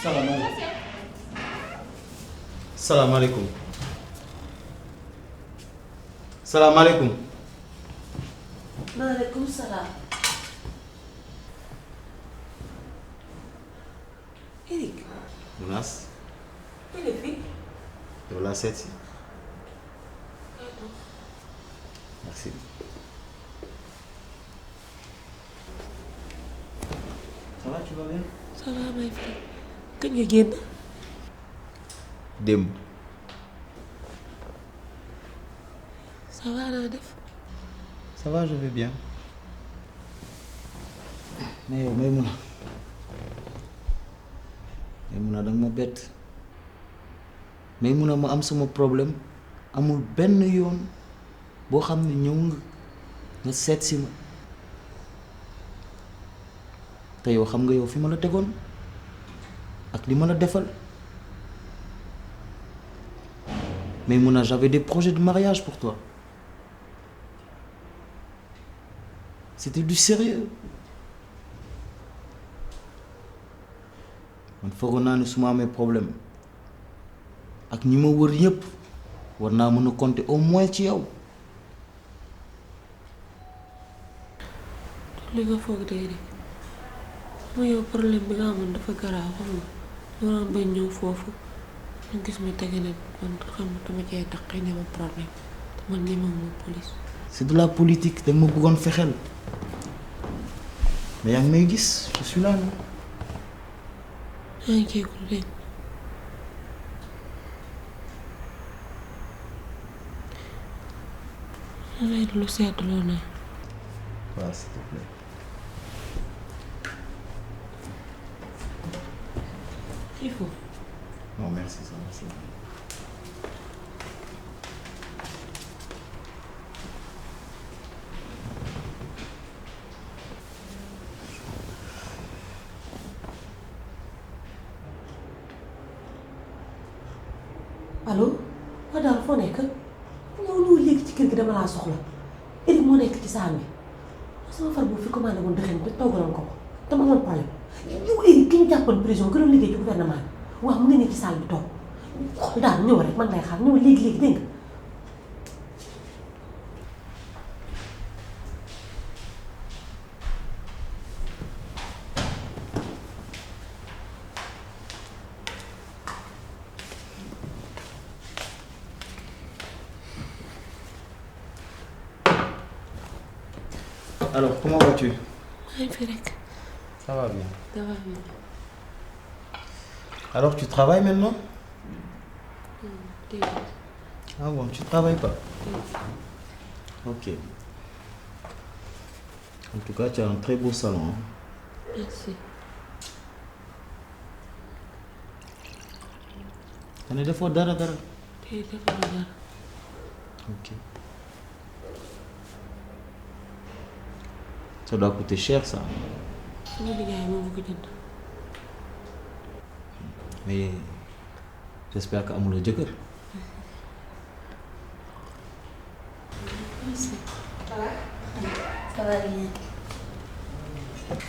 salaamaaleykum. salaamaaleykum. salaamaaleykum. maaleykum salaam. Eric. Munaas. il est fii. yow laa seet si. merci. ça va tu vas bien. ça va may frère. kañ nga génn. démb. ça va naa def. ça va je vais bien. mais yow Maymuna danga ma bett. Maymuna ma am sama problème amul benn yoon boo xam ne ñëw nga seet si ma te yow xam nga yow fi ma la tegoon ak li ma la defal. Maymuna j'avais des projets de mariage pour toi. C'était du sérieux. man foogoon naa ne su ma amee problème ak ñi ma wër yépp war naa mën a compter au moins ci yow. li nga foog de Eric mu yow problème bi nga amoon dafa garaaw xam nga waroon bañ ñëw foofu ñu gis ma tege ne man xam nga dama cee tax xëy na ma problème te man ñeme ma police. C'est de la politique danga ma bëggoon fexeel mais yaa ngi may gis je suis là non. yaa ngi jéegul dégg nga lu seetloo naa. waaw s'il te plaît. il faut. non merci ça merci. allo ma daal foo nekk ñëw léegi ci kër gi dama laa soxla Eric moo nekk ci saal bi sama far boobu fi commandé woon dëxën te toggaloon ko dama amoon problème yow Eric ki ñu jàppoon prison gënoon liggéey ci gouvernement bi waaw mu ngi ne ci saal bi toog daal ñëw rek man lay xaar ñëw léegi dégg nga. Alors comment vas-tu? maa ngi fi rek. Ça va bien. ça va bien. Alors tu travailles maintenant? déedéet. Ah bon tu travailles pas? Ok. En tout cas tu as un très beau salon. merci. nga ne defoo dara. déedéet defuma dara. Ok. Ça doit coûter cher ça. sama liggéey moo ma ko jënd. Mais j'espère que amuloo jëkkër. merci. Ça va bien.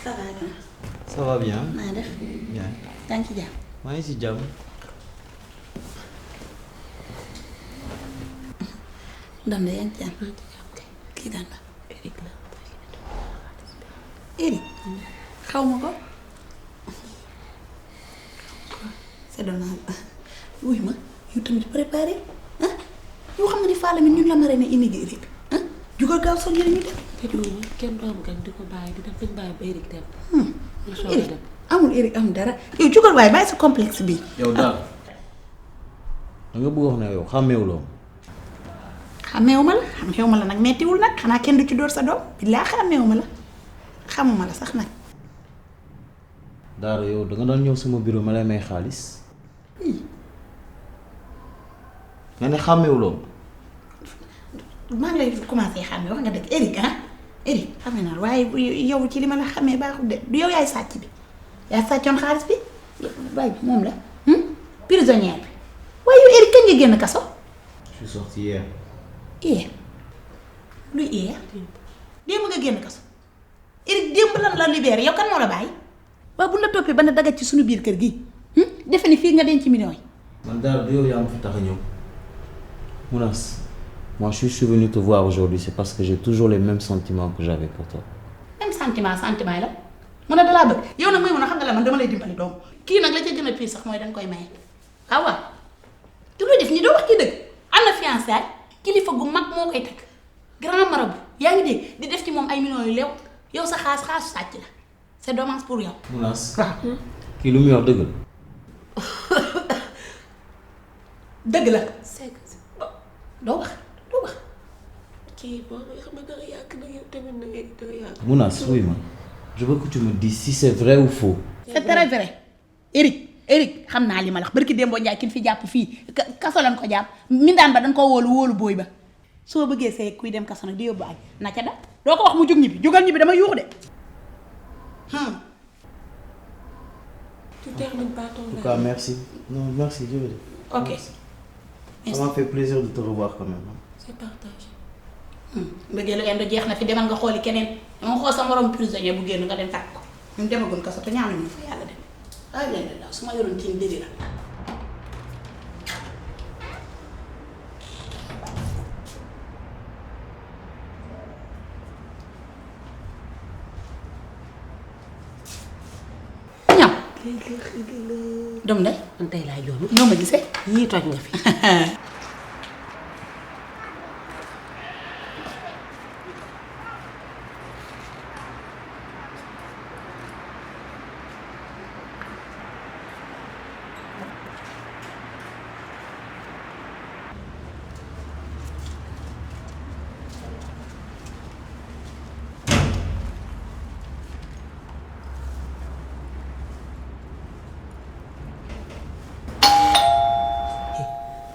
Ça va bien. Ça va bien. naa def. Bien. yaa ngi ci jàmm. maa ngi ci jàmm. Ndam de yaa ngi ci jàmm. kii daan la. Eric la. Eric. xaw ma ko. c'est dommage. wuy ma yow tamit préparé ah yow xam nga ni Fallou mi ñun la mare ne immigré ah jugal gaaw sol yële ñu dem. te du kenn du am gan di ko bàyyi di def dañ bàyyi ba Eric dem. ñu soog a Eric dem. amul Eric amul dara yow jugal waaye bàyyi sa complexe bi. yow daal da nga bëgg wax ne yow xàmmeewuloo xàmmeewu ma la nag mettiwul nag xanaa kenn du ci dóor sa doom billaa xàmmeewu ma la xamuma la sax nag. Daara yow da nga daan ñëw sama bureau ma lay may xaalis. nga ne xàmmeewuloo maa ngi lay commencé xàmme wax nga dëgg Eric ah Eric xame naa waaye yow ci li ma la xamee baaxul de du yow yaay sàcc bi yaa sàccoon xaalis bi waaye moom la prisonnière bi waaye yow Eric kañ nga génn kaso. je suis sorti hier. hier luy hier démb nga génn kaso Eric démb lan la libéré yow kan moo la bàyyi waaye bu la toppee ba ne dagat ci suñu biir kër gi defe ni fii nga denc millions yi. man daal yow yaa ma fi tax a ñëw Mounass, moi je suis venu te voir aujourd'hui c'est parce que j'ai toujours les mêmes sentiments que j'avais pour toi. même sentiment yi la mu ne dalaa bëgg yow nag may mun a xam nga la man dama lay dimbali doom kii nag la ca gën a pii sax mooy dañ koy maye waaw te luy def ñi doo wax kii dëgg am na fiançaay kilifa gu mag moo koy takk grand marabout yaa ngi dégg di def ci moom ay millions yu leew yow sa xaasu sàcc la c'est dommage pour yow. Mounass kii lu muy wax dëgg la. dëgg la. c'est que doo wax. kii boo xam ne danga yàgg nag yow tamit na danga yàgg. Mounass oui ma je veux que tu me dises si c'est vrai ou faux. c'est très vrai Eric xam naa li ma la wax barki Demba Ndiaye kin fi jàpp fii kaso lañ ko jàpp mindaan ba dañ ko wóolu booy ba soo bëggee see kuy dem kaso nag di yóbbu añ na ca da doo ko wax mu jug ñibbi jugal ñibbi dama yuuxu de. tu termines pas ton En tout cas merci. Non merci jërëjëf. ok. Ça m'a fait plaisir de te revoir quand même. c'est partagé. mbëggeelu endo jeex na fi demal nga xooli keneen dama xool sa morom prisonnier bu génn nga dem takk ko ñun demagun kaso te ñaanuñu fa yàlla dem ay leen de daw su ma yoroon ci dëgg la. ñam dom de man tey laa joonu. noo ma gisee yii toj nga fi.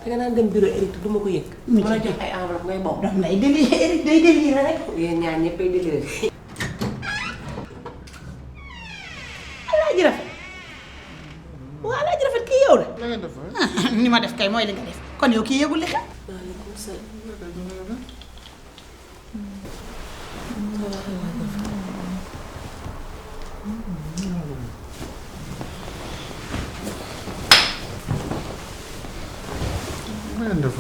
danga naan dem bureau Eric du ma ko yëg. mu ma la jox ay enveloppe ngay bokk. dom day délire Eric day délire rek. yéen ñaar ñëppay délire. Alaaji Rafet waa Alaaji Rafet kii yow la. na nga def ni ma def kay mooy li nga def kon yow kii yëgul li xew. maaleykum salaam. na nga def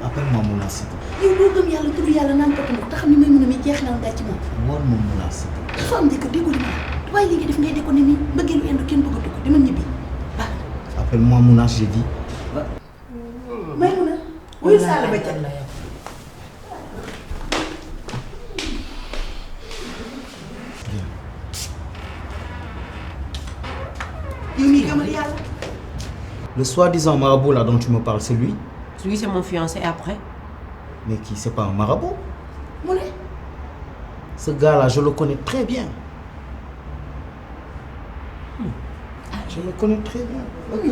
Appelle-moi Mounass. yow doo gëm yàlla tudd yàlla naan ko te xam ni may mën a mi jeex na nga ci moom. Woon ma Mounass. dafa am jëkkër déggoo li ma la waaye li nga def ngay déconné nii mbëggeelu indi kenn bëggatu ko dama ñibbi baax na. Appelle-moi Mounass j'ai dit. may mun a. wuyu Sall ba ca la yow. yow mii gëmal yàlla. Le soi-disant marabout là dont tu me parles c'est lui? Lui c'est mon fiancé et après. Mais qui c'est pas un marabout? mu ne. Ce gars-là je le connais très bien. Je le connais très bien. Ok.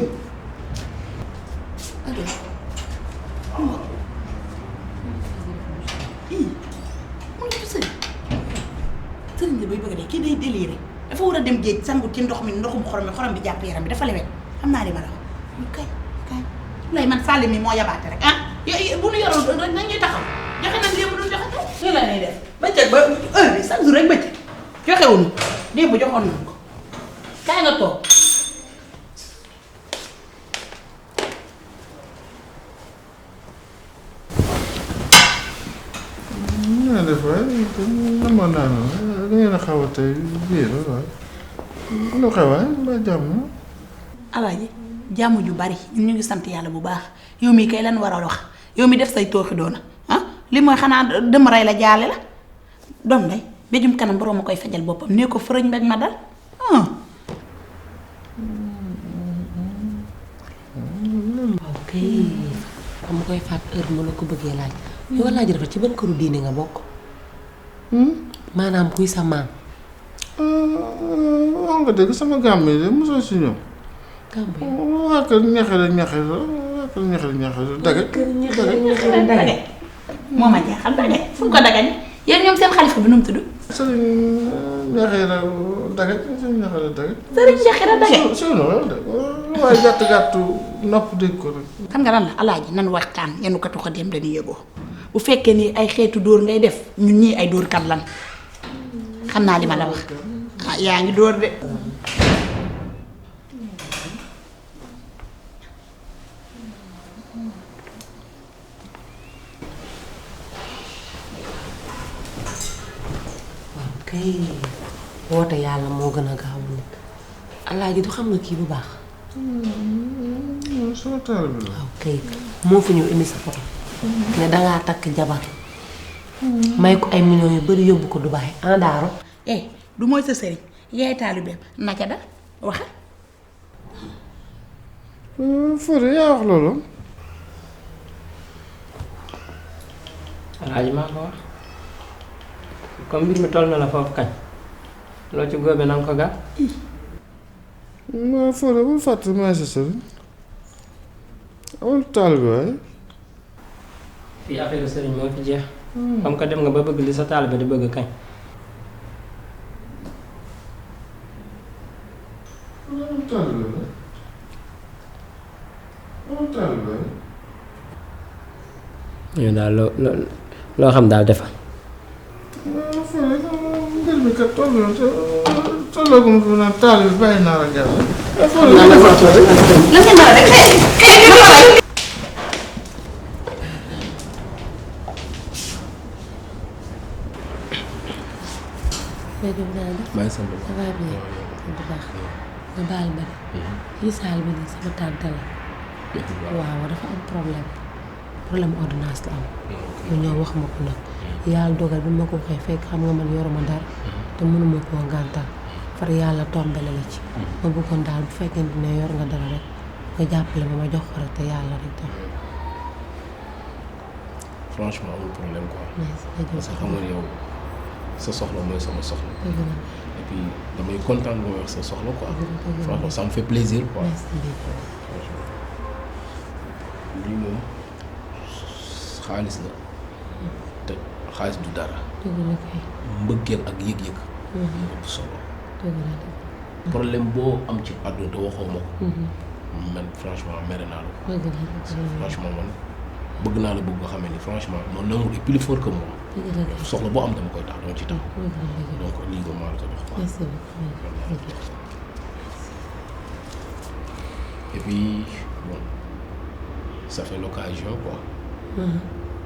allo. ii mu ne ko sëriñ la bay bëgg a dee kii day déliré dafa war a dem géej sangu ci ndox mi ndoxum xorom bi jàpp yaram bi dafa lewet xam naa li ma la wax kay lay man Sall mi moo yabaate rek ah bu nu yoroon rek nañ ñuy taxaw joxe nañ démb duñ joxe tey lii la ñuy def bëccëg ba heure bi chaque jour rek bëccëg joxewuñu démb joxoon nañ ko kaay nga toog. na nga def namoon naa la da ngeen a xaw a tey biir waay lu xew waay ba jàmm. Alaaji jàmm ju bari ñun ñu ngi sant yàlla bu baax yow mii kay lan war a wax yow mi def say tooxi doona ah li mooy xanaa dëm rey la jaale la doom day béjum kanam borom a koy fajal boppam nee ko fërëñ bañ ma dal waaw kay xam nga koy faat heure bi ma la ko bëggee laaj. yow Alaaji Rafet ci ban këru diine nga bokk. maanaam kuy sa maam. wax nga dëgg sama gàmm yi de mosoo si ñëw. gàmm yi waa kër ñaxere dage. dage moo ma jaaxal dage fu mu ko dagañ yéen ñoom seen xalifa bi nu mu tudd sëriñ Ñaxira Dagat sëriñ Ñaxira Dagat. sëriñ Ñaxira Dagat. soo noonu de waaye gàtt nopp dégg ko rek. xam nga lan la alaaji nan waxtaan yenu katu ko dem dañuy yëgoo bu fekkee ni ay xeetu dóor ngay def ñun ñii ay dóor kat lan xam naa li ma la wax yaa ngi dóor de. kay woote yàlla moo gën a gaaw nit alaaji du xam nga kii bu baax. sama taal bi la. waaw kay moo fi ñëw indi sa photo ne dangaa takk jabar may ko ay millions yu bari yóbbu ko Dubaay en daaro. du mooy sa sëriñ yaay taalibeem naka da waxa Fodé yaa wax loolu. alaaji maa ko wax comme mbir mi toll na la foofu kañ loo ci góobee na nga ko gaaw. ma Fodé bul fàtte maay sa sëriñ amul taal bi waaye. fii affaire sëriñ moo fi jeex. comme que dem nga ba bëgg li sa taalibe di bëgg kañ. amul taal bi waaye. amul taal bi waaye. yow daal loo xam daal defal. Fodé mbir mi kat toll na te tolloo ko mu fi naan taal bi bàyyi naa la gerte. Fodé lan ngeen mën a def léegi naa def. maa ngi sant bu ça va bien bu baax nga baal ma de. fii saal bi nii sama tante la. waaw dafa am problème ordonnance la am. mu ñëw wax ma ko nag. yàlla dogal bi ma ko waxee fekk xam nga man yoruma dara. te mënuma koo gàntal. far yàlla tombale la ci. ma bëggoon daal bu fekkente ne yor nga dara rek nga jàppale ma jox ko rek te yàlla rek tax. franchement amul problème quoi. merci parce que xam nga yow sa soxla mooy sama soxla. dëgg la et puis damay kontaan nga wax sa soxla quoi. dëgg la franchement ça me fait plaisir quoi. merci beaucoup. lii moom xaalis la te xaalis du dara. dëgg la kay. mbëggeel ak yëg-yëg. moo ëpp solo. dëgg la dëgg problème boo am ci àdduna te waxoo ma ko. man franchement mere naa la ko. dëgg la franchement man bëgg naa la bëgg nga xamee ni franchement mon amour est plus fort que moi. dëgg la kay. soxla boo am dama koy tax dama ci tax. dëgg la dëgg la donc lii nga maa la ko jox quoi. merci beaucoup. et puis bon ça fait l'occasion quoi.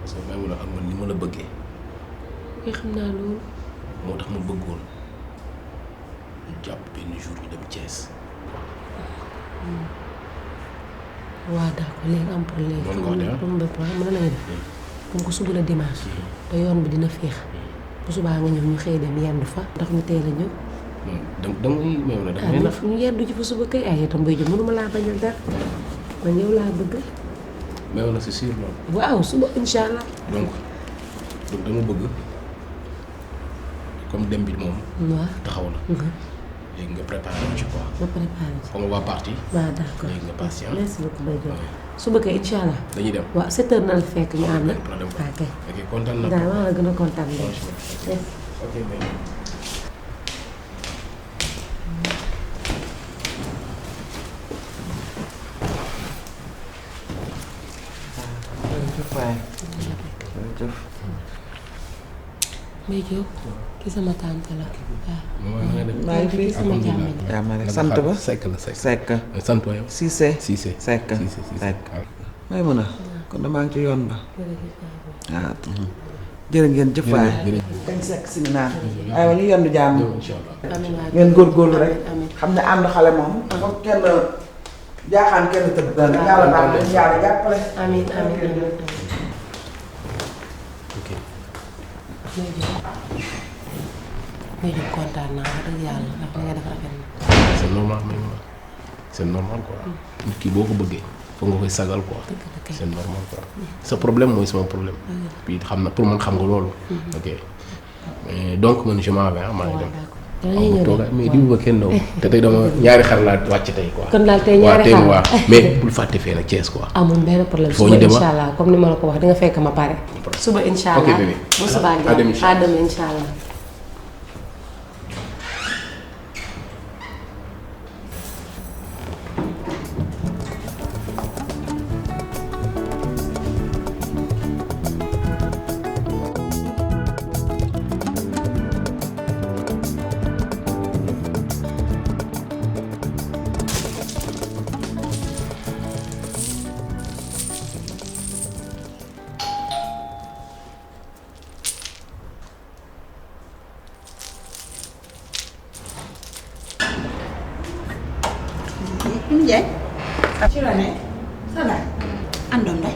parce que may mun a am man ni ma la bëggee nga xam naa loolu. moo tax ma bëggoon ñu jàpp benn jour ñu dem Thiès. waaw d'accord léegi am problème. Loolu nga wax de ah. comme bépp xam nga lay def. comme que suba la dimanche. te yoon bi dina féex. bu subaa nga ñëw ñu xëy dem yendu fa. ndax ñu teel a ñëw. non da ngay may na da ngay nax. ñu yendu ci fa suba kay ay itam bay jëm mënuma laa bañal dara. man yow laa bëgg. may na c'est sûr loolu. waaw suba incha allah. donc dama bëgg comme dem bi moom. waaw. taxaw na. léegi nga préparé wu ci quoi. ma préparé ci. xam nga waa parti. waaw d'accord léegi nga patient. merci beaucoup bay jëm. suba kay incha allah. dañuy dem. waaw 7 heures na la fekk ñu ànd. problème waaw kay. ok kontaan na. daal maa la gën a kontaan de. franchement merci. ok mais. Mbaye Diop ki sama tante la maa ngi fi sama jàmm yaa ma ne sant ba Seck la Seck. Seck sant waay yow. Cissé Cissé. Seck Cissé Seck may mun a kon damaa ngi ci yoon ba waaw jërë ngeen jëf waay dañ Seck si naan aywa ñu yendu jàmm ngeen góorgóorlu rek xam ne ànd xale moom foog kenn jaaxaan kenn tëdd dana yàlla daal leen yàlla jàppale amiin amiin ok. Mbaye Diop kontaan naa wax dëgg yàlla ndax li nga def rafet na. c'est normal même c'est normal quoi. nit ki boo ko bëggee foog nga koy sagal quoi. c'est normal quoi. sa problème mooy sama problème. puis xam na pour man xam nga loolu. ok mais donc man je m'en vais maa ngi dem. dañuy ñëw toogaay mais di ba kenn daw. te tey dama ñaari xar laa wàcc tey quoi. kon daal tey ñaari xar waaw mais bul fàtte fee nag Thiès quoi. amul benn problème Foo suba ñu dem incha allah comme ni ma la ko wax di nga fekk ma pare. suba incha allah ok bébé. bu subaa à dem jàmm à dem incha allah. ci la ne ça va àndoon day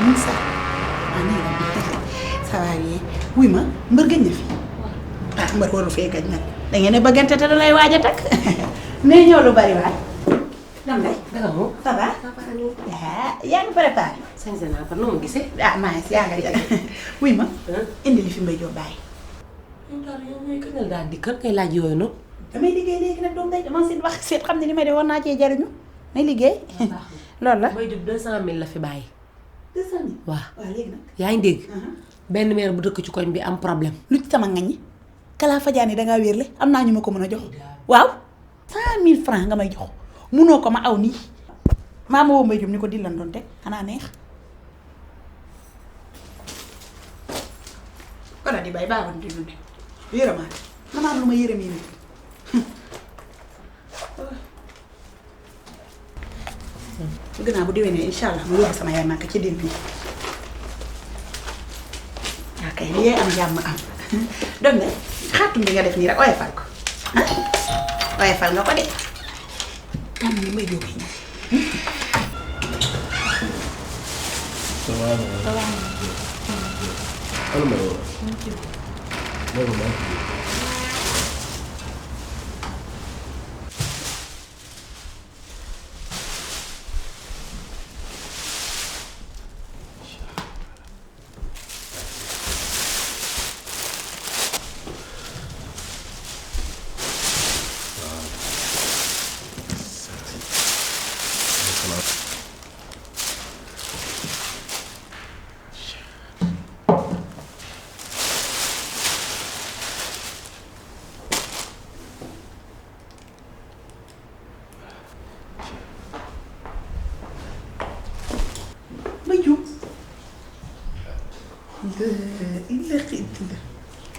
mun sa nii la ça va yi wuy ma mbër gëj na fi mbër waru fee gëj nag da ngeen ne bëggante te da lay waaj a takk nee ñëw lu bari waay dam day danga moom ça va yaa ngi préparé sañse naa ko noonu gisee maa ngi si yaa ngi wuy ma indi li fi mbay joo bàyyi yow ñooy kënal daal di kër ngay laaj yooyu noonu damay liggéey léegi nag doom day dama seet wax seet xam ne li may def war naa cee jariñu may liggéey loolu la Mbaye Diop 200 000 la fi bàyyi 200 000 waaw léegi nag yaa ngi dégg benn maire bu dëkk ci koñ bi am problème lu ci sama ngañ kalaa fajaani dangaa wérle am naa ñu ma ko mën a jox waaw 100 000 francs nga may jox munoo ko ma aw nii maa ma woo Mbaye Diop ni ko di lan doon teg xanaa neex walla di bay baaxoon di lu ne yërëmaat man am lu ma yërëm yi nii bëgg naa bu déwénee incha allah mu yóbbu sama yaay màkk ci démb yi waa kay li am jàmm am doom de xaatum bi nga def nii rek oyofal ko oyofal nga ko de am ni may jógee ñëw ça va ana ma yow loolu ma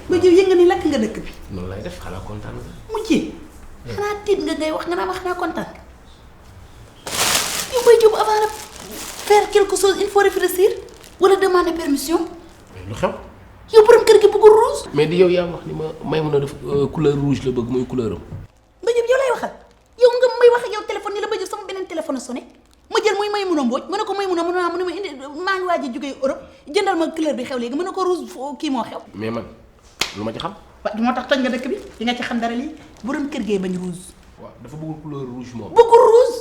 ba jiw yënga ni lakk nga dëkk bi noonu lay def xanaa kontaan nga. mujjee xanaa tiit nga ngay wax nga naa wax naa kontaan yow Mbaye Diop avant de faire quelque chose il faut réfléchir wala demander permission mais lu xew. yow borom kër gi bëggul rouge mais di yow yaa wax ni ma may mën a def couleur rouge la bëgg muy couleur am. Mbaye Diop yow lay waxal yow nga may wax ak yow téléphone ni la Mbaye Diop sama beneen téléphone sonné ma jël muy may mun a mbooj ma ne ko may mun a mu ne ma indi maa ngi waaj a jógee Europe jëndal ma couleur bi xew léegi ma ne ko rouge kii moo xew mais man lu ma ci xam. waaw moo tax toj nga dëkk bi di nga ci xam dara lii borom kër gee bañ rouge waaw dafa bëggul couleur rouge moom. bëggul rouge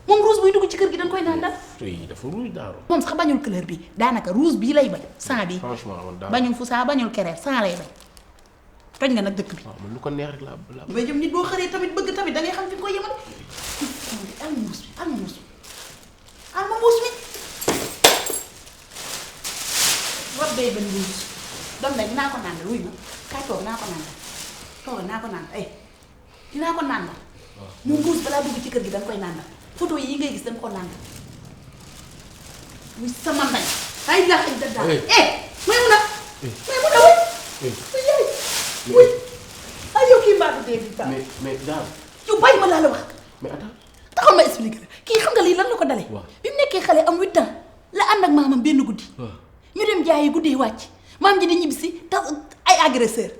moom rouge buy dugg ci kër gi dañ koy naan dal tey dafa rouge daaru. moom sax bañul couleur bi daanaka rouge bii lay bañ sang bi franchement man daal bañul fusaa bañul kereer sang lay bañ toj nga nag dëkk bi waaw man lu ko neex rek laa. Mbaye Diop nit boo xëree tamit bëgg tamit da ngay xam fi nga koy yemale alma muus bi alma muus bi alma muus mi rob bee bañ rouge doom nag dinaa ko naan wuy ma kaay toog naa ko naan toog naa ko naan dinaa ko naan moom rouge balaa dugg ci kër gi danga koy naan photo yi ngay gis danga ko naan muy sama ndañ ay laaxañ da daal may mun a wuy ay yow kii mbaatu dee bi mais daal. yow bàyyi ma laa la wax mais attends. taxaw ma expliqué la kii xam nga lii lan la ko dalee bi mu nekkee xale am 8 ans la ànd ak maamam benn guddi ñu dem jaayi guddi yi wàcc maam ji di ñibbisi tas ay agresseur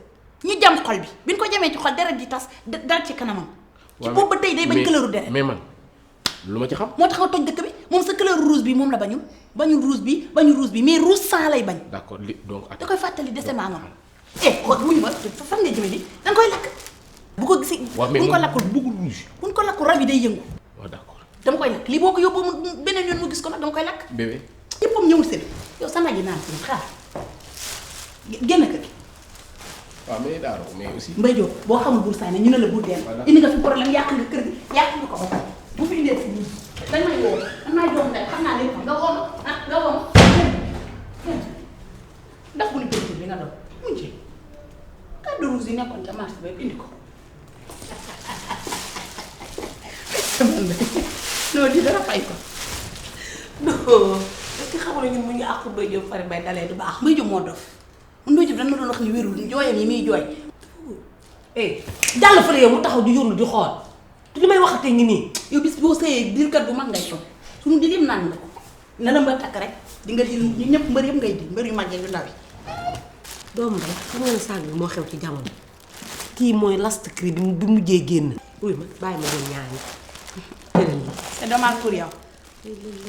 ñu jam xol bi ñu ko jamee ci xol deret ji tas dal ci kanamam ci boobu ba tey day bañ couleur deret mais man lu ma ci xam. moo tax nga toj dëkk bi moom sa couleur rouge bi moom la bañul rouge bi mais rouge sang lay bañ d'accord li donc. da koy fàttali dese maamam wuñu ma fan nga jëme di danga koy lakk bu ko gisee buñ ko lakkul bëggul rouge. buñ ko lakkul rab yi day yëngu waaw d'accord. dama koy lakk lii boo ko yóbboo mu beneen yoon mu gis ko nag dama koy lakk bébé. yëppam ñëwul seen yow sa nag yi naan si xaar génn kër gi waaw mais daaru mais aussi. Mbaye Diop boo xamul buur saa ne ñu ne la buur deen indi nga fi problème yàq nga kër gi yàq nga ko ba pare bu fi indee si nii dañ may woo man maay doom ndey xam naa lépp nga woo ma nga woo ma ndax bu ñu bëgg bi nga doon mu ci kàddu rouge yi nekkoon ca marché ba indi ko non di dara fay ko non est-ce que xamul ñun mu ngi àqu Mbaye Diop fari bay dalee du baax Mbaye Diop moo dof Mbaye Diop dañ ma doon wax ni wérul jooyam yi muy jooy jàll fële yow mu taxaw di yónnu di xool te li may waxatee ngi nii yow bis boo sëyee dilkat bu mag ngay toog suñu di lim naan nga ko na la mbër takk rek di nga di ñëpp mbër yëpp ngay di mbër yu mag yu ndaw yi doomu day xam nga ne sànq bi moo xew ci jamono kii mooy last cri bi mujjee génn uy ma bàyyi ma doon ñaani c'est dommage pour yow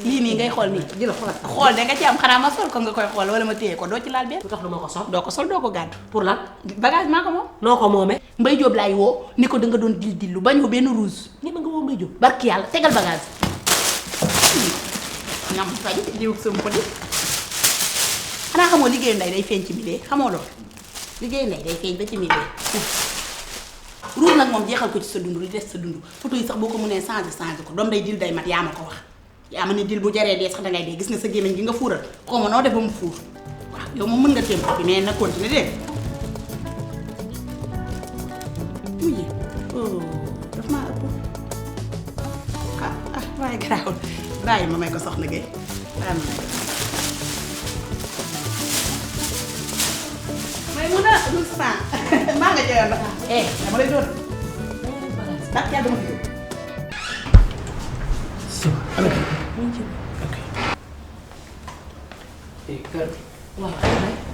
lii nii ngay xool nii jël xoolal xool da nga ci am xanaa ma sol ko nga koy xool wala ma téye ko doo ci laal benn lu tax du ma ko sol doo ko sol doo ko gàddu pour lan bagage maa ko moom noo ko moomee Mbaye Diop laay woo ni ko da nga doon dillu bañoo benn rouge ñi ma nga woo Mbaye Diop barki yàlla tegal bagage ñam faj diw sama ko di xanaa xamoo liggéeyu nday day feeñ ci milieu xamoo loolu liggéeyu nday day feeñ ba ci milieu rouge nag moom jeexal ko ci sa dund li des sa dund photo yi sax boo ko mënee changé ko doom day dil day mat yaa ma ko wax yaa ma ne dil bu jaree dee sax dangay dee gis nga sa gémmiñ gi nga fuural xaw ma noo def ba mu fuur waaw yow moom mën nga téem bi mais na continuer dégg uyi oh daf maa ëpp waaye garaawul bàyyi ma may ko soxna Gueye bàyyi ma may ko may mun a doucement maa nga jëyoon nag dama lay doon ndax yaa dama fi waaw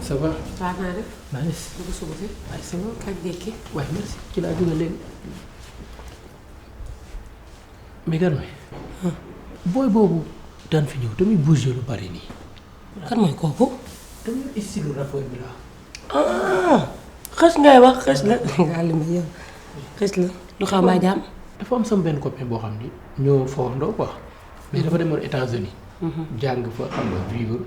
ça va. waaw naa def nice. dugg suba si ay ça va. kañ dekki waaye merci ci laa jóge léegi. mais Garmi. booy boobu daan fi ñëw tamit bougé lu bari nii. kan mooy kooku tamit style rapport bi la. xës ngay wax xës la nga li ma yow xës la lu xaw maa jaam dafa am sama benn copain boo xam ni ñoo fowandoo quoi. mais dafa demoon États-Unis jàng fa xam nga vivre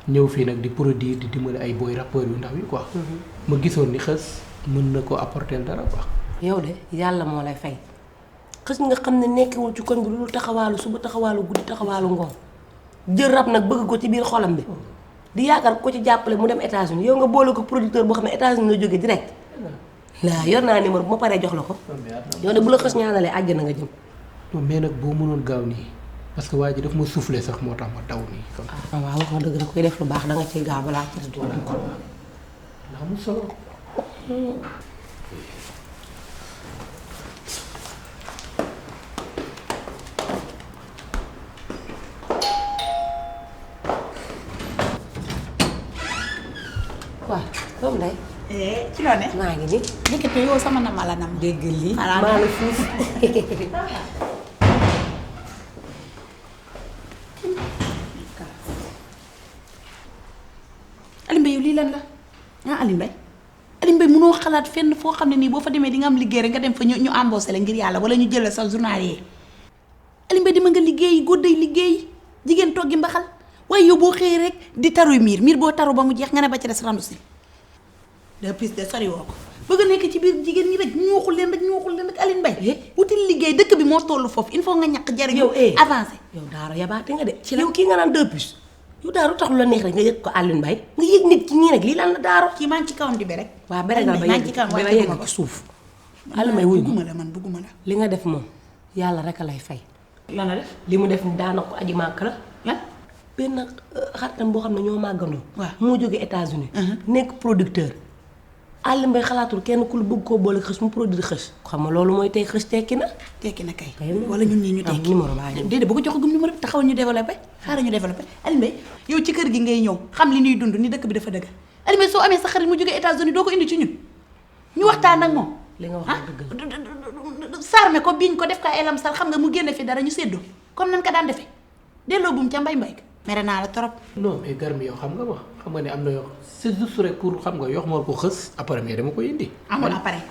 ñëw fii nag di produire di dimbali ay booy rappeurs yu ndaw yi quoi. ma gisoon ni xës mën na ko apporter dara quoi. yow de yàlla moo lay fay xës nga xam ne nekkewul ci koñ bi lu taxawaalu suba taxawaalu guddi taxawaalu ngoon jël rab nag bëgg ko ci biir xolam bi di yaakaar ko ci jàppale mu dem États-Unis yow nga boole ko producteur boo xam ne États-Unis la jógee direct laa yor naa numéro bu ma paree jox la ko yow de bu la xës ñaanalee àjjana nga jëm. non mais nag boo mënoon gaaw nii parce que waa ji daf ma soufflé sax moo tax ma daw nii. waaw wax nga dëgg da koy def lu baax da nga ciy gaaw balaa ci du ko. ndax mu solo. waaw doomu ndey. ci loo ne. maa ngi nii. nekkate yow sama nama la nam. dégg lii xanaa maa la fuuf. Aliou Mbaye yow lii lan la Aliou Mbaye Aliou Mbaye mënoo xalaat fenn foo xam ne nii boo fa demee di nga am liggéey rek nga dem fa ñu embauché la ngir yàlla wala ñu jël la sa journalier Aliou Mbaye dima nga liggéey góor day liggéey jigéen toggi mbaxal waaye yow boo xëyee rek di taruy miir boo taru ba mu jeex nga ne ba ci des randu si de plus de sori woo ko bëgg a nekk ci biir jigéen ñi rek ñuuxul leen rek Aliou Mbaye wutil liggéey dëkk bi moo tollu foofu il faut nga ñàkk jariñ yow avancé yow daaro yabaate nga de ci yow kii nga naan 2 plus yow daaro tax lu la neex rek nga yëg ko Aliou Mbaye nga yëg nit ki nii rek lii lan la daaro kii maa ngi ci kawam di be rek waaw bere nga ba yegg ci suuf Aliou Mbaye wuy bugguma la man bugguma la li nga def moom yàlla rek a lay fay lan la def li mu def daana ko aji màkk la lan benn xaritam boo xam ne ñoo màggandoo waaw moo jógee États-Unis nekk producteur Aliou Mbaye xalaatul kenn ku lu bëgg koo boole xës mu produire xës xam nga loolu mooy tey xës tekki na kay wala ñun ñii ñu tekki numéro baa ngi déedéet bu ko jox gum numéro bi taxaw ñu développé xaaral ñu développé Aliou Mbaye yow ci kër gi ngay ñëw xam li ñuy dund ni dëkk bi dafa dëgg Aliou Mbaye soo amee sa xarit mu jógee États-Unis doo ko indi ci ñun ñu waxtaan ak moom li nga wax dëgg sarme ko biñ ko def ka elam sal xam nga mu génne fi dara ñu séddoo comme nan ko daan defee delloo buum ca mbay mere naa la trop non mais Garmi yow xam nga ma xam nga ne am na yoo c'est juste rek pour xam nga yoo xamal ko xës après mais dama koy indi. amul après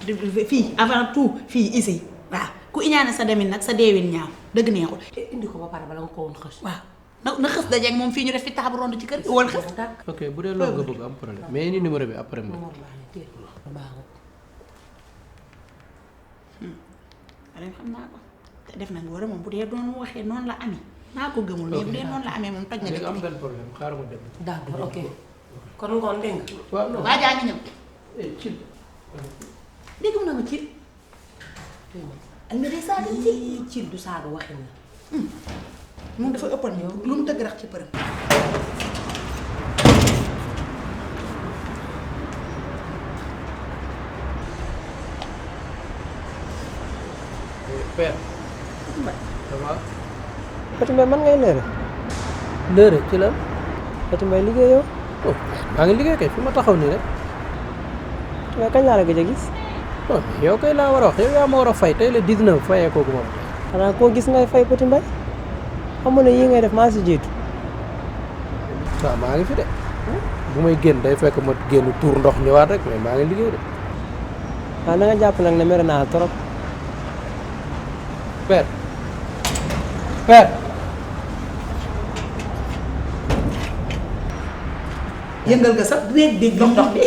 fii avant tout fii ici waaw ku iñaane sa demin nag sa deewin ñaaw dëgg neexul. indi ko ba pare bala nga ko woon xës. waaw na xës dajeeg moom fii ñu def fi table ronde ci kër gi wala xës. ok bu dee loolu nga bëgg am problème mais indi numéro bi après ma. xam naa ko te def na war a moom bu dee doon waxee noonu la amee. naa ko gëmul mais bu dee noonu la amee moom toj na léegi am benn problème xaaral ma dem. d'accord ok kon ngoon dégg nga. waaw non waa jaa ngi ñëw. ci. dégg mu na ma ci. Aliou day saaga ci du saaga waxin la. moom dafa ëppoon yow lu mu tëgg rax ci përëm. père. ça va. Petit Mbaye man ngay leere. leere ci la. Petit Mbaye liggéeyoo. oh maa ngi liggéey kay fi ma taxaw nii rek. mais kañ laa la gëj a gis. oh yow kay laa war a wax yow yaa ma war a fay tey le 19 fayee kooku moom. xanaa koo gis ngay fay Petit Mbaye xamu ne yii ngay def maa si jiitu. waaw maa ngi fi de bu may génn day fekk ma génn tuur ndox ñëwaat rek mais maa ngi liggéey de. waaw na nga jàpp nag ne mere naa trop. père. yëngal nga sax dégg ndox de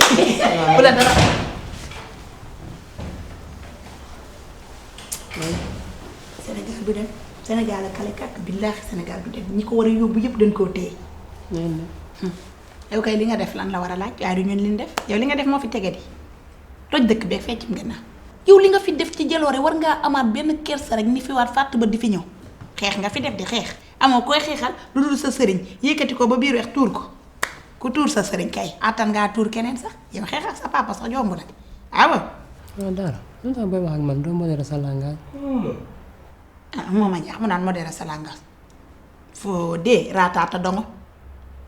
bu la dara. Sénégal du dem Sénégal ak kale kàkk billaahi Sénégal du dem ñi ko war a yóbbu yëpp dañ koo téye. yow kay li nga def lan la war a laaj waaye du ñun li ñu def yow li nga def moo fi tege di toj dëkk beeg feccim gannaaw yow li nga fi def ci jaloore war ngaa amaat benn kersa rek ni fi waat fàtt ba di fi ñëw xeex nga fi def di xeex amoo koy xeexal lu dul sa sëriñ yëkkati ko ba biir weex tuur ko ku tuur sa sëriñ kay attan ngaa tuur keneen sax yow xeex ak sa papa sax jomb na waaw. waaw dara lu tax booy wax ak man doo modéré sa langage. moom a ñaax mu naan modéré sa langage foo dee raataata dongo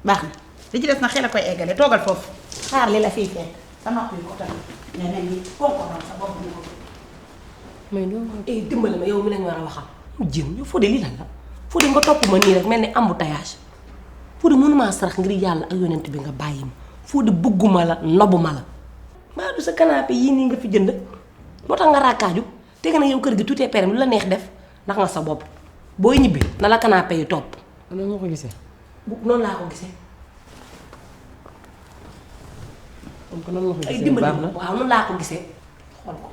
baax na li ci des na xel a koy eggale toogal foofu xaar li la fii fekk sa nopp yi ko tamit nga mel ni konkonoon sa bopp bi ko. mais doo dimbali ma yow mi lañ war a waxal mu jëm yow Fodé lii lan la Fodé nga topp ma nii rek mel ni embouteillage Fodé mënumaa sarax ngir yàlla ak yonent bi nga bàyyi ma Fodé bëgguma la nobuma la maa du sa canapé yii nii nga fi jënd moo tax nga raakaaju te nga ne yow kër gi tout est permis lu la neex def ndax nga sa bopp booy ñibbi na la canapé yi topp. noonu nga ko gisee. noonu laa ko gisee. donc noonu nga ko ay gisee dimbali baax na waaw noonu laa ko gisee xool ko.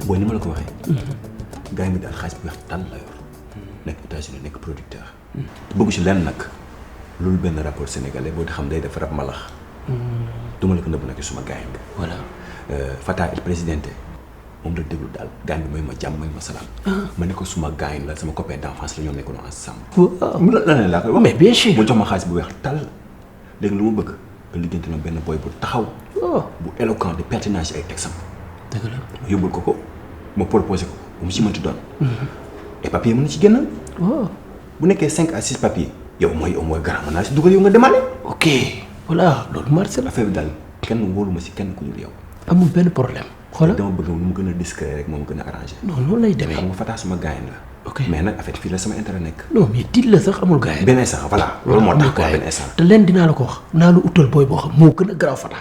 booy ni ma la ko waxee. gars yi mi daal xaalis bu weex tànn la yor. nekk États-Unis nekk producteur. te bëggu si lenn nag loolu benn rapport sénégalais boo di xam day def rab malax. duma la ko nëbb nag suma gars yi. voilà Fata el présidente moom la déglu daal gars bi mooy ma jàmm mooy ma salaam. ma ne ko suma gars yi la sama copain d'enfance la ñoo nekkoon ensemble. waaw mu la laa koy wax. mais bien sûr mu jox ma xaalis bu weex tàll léegi lu ma bëgg nga liggéeyante na benn boy bu taxaw. bu éloquent de pertinence ci ay texam. dëgg la ma yóbbul ko ma proposé ko bu mu si mënti doon. et papier mën na ci génn. bu nekkee 5 à 6 papiers yow mooy grand mën naa si dugal yow nga demandé. ok voilà loolu marché la. affaire bi daal kenn wóolu ma si kenn ku dul yow. amul benn problème. xoolal dama bëgg mu gën a discret rek moom gën a arrangé. non loolu lay demee xam nga Fata sama gaañ la. ok mais nag affaire fii la sama intérêt nekk. non mais tiit la sax amul gaañ. benn instant voilà. loolu moo tax quoi benn instant. te leen dinaa la ko wax naa lu utal booy boo xam moo gën a garaaw Fata.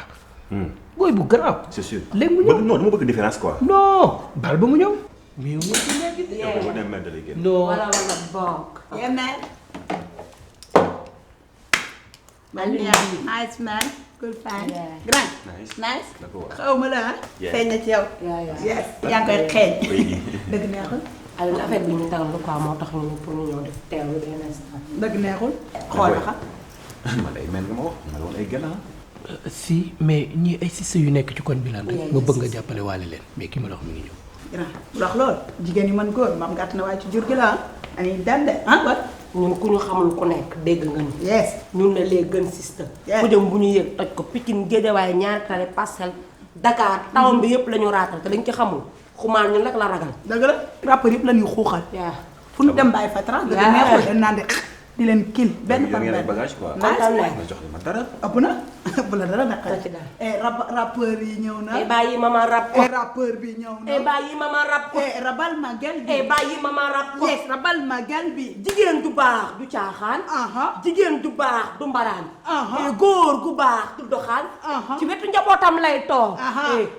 booy bu garaaw. c'est sûr léegi mu ñëw non dama bëgg différence quoi. non bal ba mu ñëw. mais yow non wala bokk. nice man good fine grand nice xaw ma la feeñ na ci yow yes yaa ngi koy xeeñ dëgg neexul alors affaire bi ñu tagal la quoi moo tax ñu pour ñu ñëw def teewlu benn instant dëgg neexul xool ba xam man ay mel nga ma wax ma woon ay gànnaaw si mais ñii ay sista yu nekk ci koñ bi lan rek nga bëgg nga jàppale waale leen mais ki ma la wax mi ngi ñëw grand bu wax loolu jigéen yi mën góor maam gàtt na waaye ci jur gi la ani dande kon ñun ku ñu xamul ku nekk dégg nga ni. yes ñun ne les gën système. ku jëm bu ñu yëg toj ko Pikine Guédiawaye ñaari tali Parcelles Dakar tawam bi yëpp la ñu raatal te dañ ci xamul xumaan ñun rek la ragal. dëgg la rappeur yëpp la ñuy xuuxal. waaw fu ñu dem bàyyi fa tra. dëgg neexul dañ naan di leen kil benn par benn bagage quoi. ma jox ma dara. ëpp na bu la dara naqari. rappeur yi ñëw na. bàyyi mama rap ko. rappeur bi ñëw na. bàyyi mama rap ko. rabal ma gel bi. bàyyi mama rap ko. yes rabal ma gel bi. jigéen du baax du caaxaan. jigéen du baax du mbaraan. góor gu baax du doxaan. ci wetu njabootam lay toog.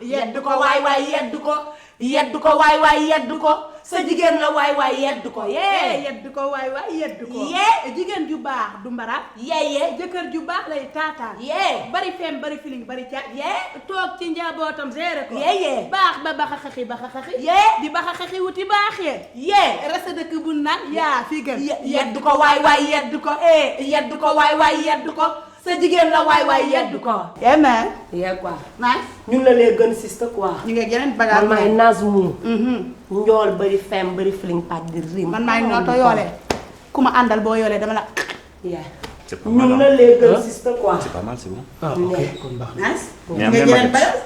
yedd ko waay waay yedd ko. yedd ko waay waay yedd ko. sa jigéen la waay waay yedd ko yee. yedd ko waay waay yedd ko. yee jigéen ju baax du mbaraan. yee jëkkër ju baax lay taataan. yee bari feem bari feeling bari caat. yee toog ci njabootam gérer ko. yee baax ba baxa xaxi baxa xaxi. yee di baxa xaxi wuti baaxee. yee rasa dëkk bu naan yaa fi gën. yedd ko waay waay yedd ko. yedd ko waay waay yedd ko. sa jigéen la waay waay yedd ko. yee man. yee quoi. nice. ñun la lee gën siste quoi. ñu ngi yeneen bagage. man maay naas mu. njool bari fem bari feeling pat di rim. man maay nooto yoolee. ku ma àndal boo yoolee dama la. ñun la lee gën siste quoi. c'est pas mal c'est bon. ah ok kon baax nice. ñu ngi yeneen bagage.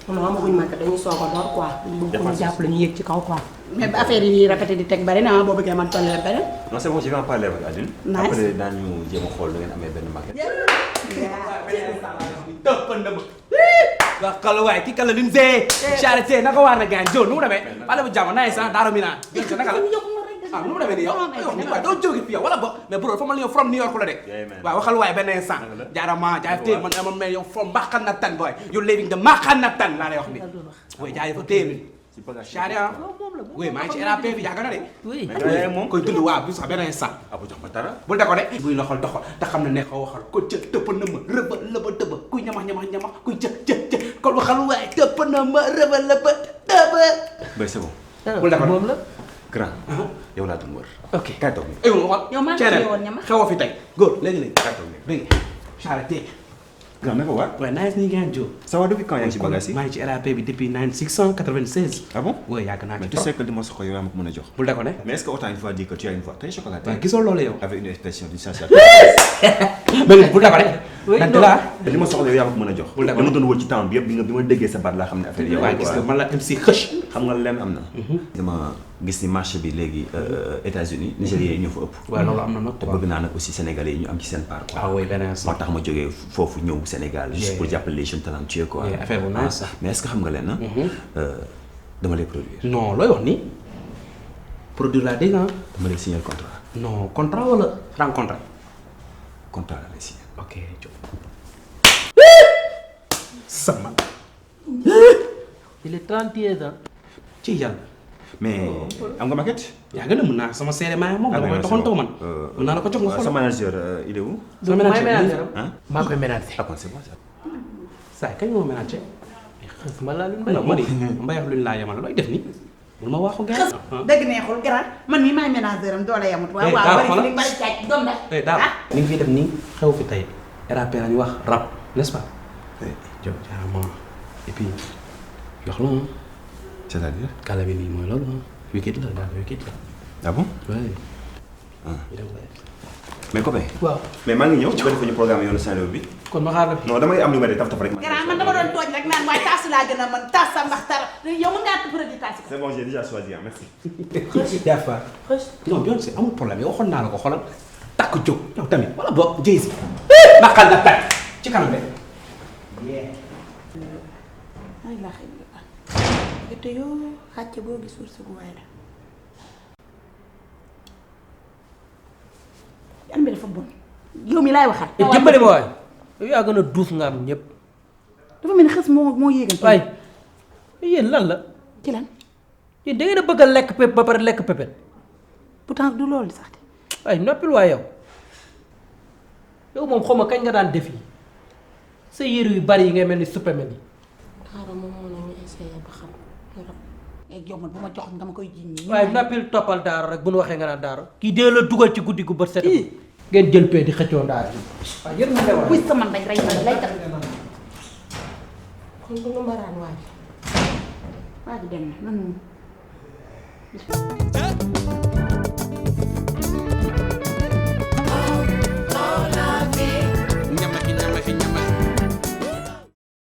non amaguñ màgg dañuy soog a door quoi. bëgg ko ñu jàpp la ñu yéeg ci kaw quoi. mais ba affaire yi répété di teg bari na boo bëggee man toll leen beneen. non c'est bon je vais en parler avec Adeline. Nice. après daañu jéem a xool da ngeen amee benn maquette. waaw xalo waay kii kala lim see charité naka waar na gaan jo nu mu demee wala bu jàmm naay sax daara mi naa naka la ah nu mu demee ni yow waaw doo jóge fi yow wala bo mais bro fa ma la yow from New York la de waaw waxal waay benn instant jaarama jaay man dama mel yow from Maxanatan boy you living the Maxanatan laa lay wax ni way jaay fa téye charia oui maa ngi ci RAP bi yàgg na de oui moom koy dund waa bi sax benn instant abu jox ma dara bul da ko de buy loxol doxal te xam ne ko waxal ko jël tëpp na ma rëba lëba tëba kuy ñamax kuy jëk kon waxal waaye tëpp na ma rëba lëba tëba bay c'est bon bul da ko moom la grand yow laa doon wër ok kaay toog ay waxal yow maa ngi woon ñama xew fi tey góor léegi kaay toog léegi charité grand naka waa ouais nice ni ngeen jo ça va depuis quand yaa ngi ci bagage yi maa ngi ci RAP bi depuis 696 ah bon ouais yàgg naa ci tu sais que li ma soxla yow yaa ma ko mën a jox bul da ko ne mais est-ce que autant il faut dire que tu as une voix très chocolatée gisoo loolu yow avec une expression du sensation mais bul da ko ne dante la li ma soxla yow yaa ma ko mën a jox dama doon wër ci temps bi yëpp bi ma déggee sa baat laa xam ne affaire yow gis nga man la MC xëch xam nga leen am na dama gis ni marché bi léegi États-Unis Nigériens yi ñoo fa ëpp waaw loolu am na nag te bëgg naa nag aussi Sénégalais yi ñu am ci seen part quoi ah oui beneen moo tax ma jógee foofu ñëw Sénégal juste pour jàppale les jeunes talentueux quoi affaire bu nice mais est-ce que xam nga leen na dama lay produire non looy wax ni produire laa dégg dama lay signer contrat non contrat wala rencontre contrat la lay signer ok sama il est 31 ans ci yàlla mais am nga maquette yaa gën a mën naa sama seere maa moom dama koy doxantoo man mën naa la ko jox nga xool sa manager il est où sa manager maa koy ménager ah kon c'est bon ça saa kañ moo ménager xës ma laa leen mbay ma di mbayax luñ laa yemale looy def ni bul ma waxu gars xës dëgg neexul grand man mii maay ménageur am doole yamut waaw waaw bari li bari caaj doom da daal li nga fiy def nii xew fi tey RAP lañu wax rap n'est-ce pas jo jaarama et puis jox la c'est-à-dire kala bi nii mooy loolu wicked la daal wicked la ah bon oui mais copain waaw mais maa ngi ñëw ci ko defee ñu programme yoonu Saint-Louis bi kon ma xaar la non damay am lu may def taf rek grand man dama doon tooj rek naan waaye taas laa gën a mën taas sa mbax tara yow mën ngaa produit taas ko c'est bon j'ai déjà choisi merci Dafa non bien c'est amul problème yow waxoon naa la ko xoolal takk jóg yow tamit wala boog jëy si naqal na takk ci kanam rek ay la xëy na te yow xàcce boo gis wërsëg waay la yan bi dafa bon yow mi laay waxal jëmbale ma waay yow yaa gën a duus nga am ñëpp dafa mel ni xës moo yéegal waay yéen lan la ci lan yéen da ngeen a bëgg a lekk pep ba pare lekk pepet pourtant du loolu sax de waay noppil waay yow moom xaw ma kañ nga daan def yi sa yére yu bari yi ngay mel ni superman yi xaaral moom mën nañu essayer ba xam yow man bu ma jox nga ma koy jiñ nii waaye noppil toppal daara rek bu nu waxee nga naan daara kii dee la dugal ci guddi gu bët set ngeen jël pee di xëccoo daara yi waaw yéen ma buy sama ndañ rey ma lay tax kon du nu mbaraan waaj waa ji dem na nan